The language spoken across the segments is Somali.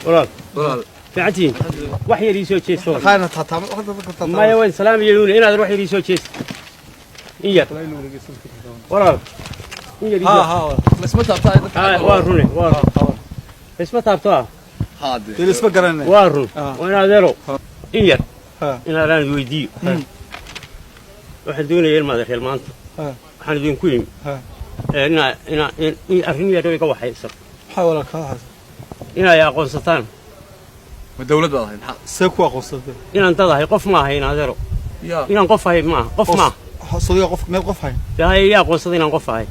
Walaal. Walaal. Fiicantihiin? Wax yar ii soo jeesto. Qaana taataamo hadda dadka taataamo. Maya, waan salaamayenuune inaad wax yar ii soo jeesto. In yar. Walaal. In yar ii Ha soo. ha Isma taabtaa dadka. Waa rune, waa run. Isma taabto ah. Haade. Dee isma garanay. Waa run. Ah. Waa in adeero. In yar. Ha. Inaadaan weydiiyo. Waxaan doonayaa ilmaada reer maanta. Ha. Waxaan idinku yimi. Ha. Inaa in arrin yar iga waxaysan. Maxaa walaal ka haysa? Inay aqoonsataan. Ma dawlad baad ahayd maxaa? See ku aqoonsatay? Inaan dad ahay, qof ma ahay in adeero. Yaa. Inaan qof ahay maaha, qof maaha. Sodiga qof meel qof hayn. Dee hay iyaa aqoonsada inaan qof ahay.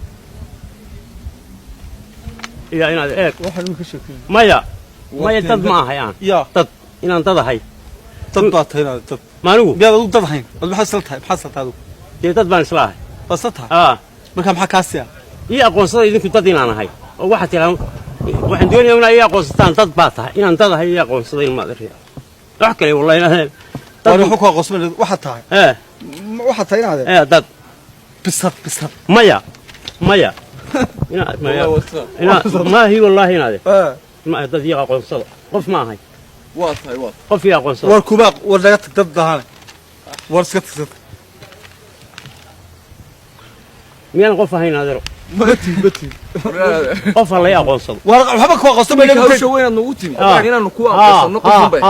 Iya inaad eeg. Waxaan uu ka sheekeeyay. Maya. Maya, dad ma ahay aan. Ya. Dad inaan dad ahay. Dad baa tahay inaad dad. Maanigu Miyaad adigu dad hayn? Ad maxaad isla tahay? Maxaad isla tahay adigu? Dee dad baan isla ahay. Baad isla tahay? Aa. Marka maxaa kaa siya? Ii aqoonsada idinku dad inaan ahay. Oo waxaad tiraa waxaan doonayaa inaa ii aqoonsataan dad baa tahay. Inaan dad ahay ii aqoonsada ilma adeer. Wax kale wallahi inaad War wuxuu ku aqoonsan waxaad tahay. Ee. Waxaad tahay inaad Dad. Bisad bisad. Maya. Maya. Ina maya. Ina maahi wallahi inaad. Ee. Ma dad ii aqoonsada. Qof ma ahay. Waa tahay, waa. Qof ii aqoonsada. War kuma war naga tag dad dahan. War iska tag. Miyaan qof ahayn adeero? Ma tihi, ma tihi. Qof ha la ii aqoonsado. War waxba ku aqoonsan ma Hawsha weynaad nagu timi. Ah. Inaanu ku aqoonsano qof unbay.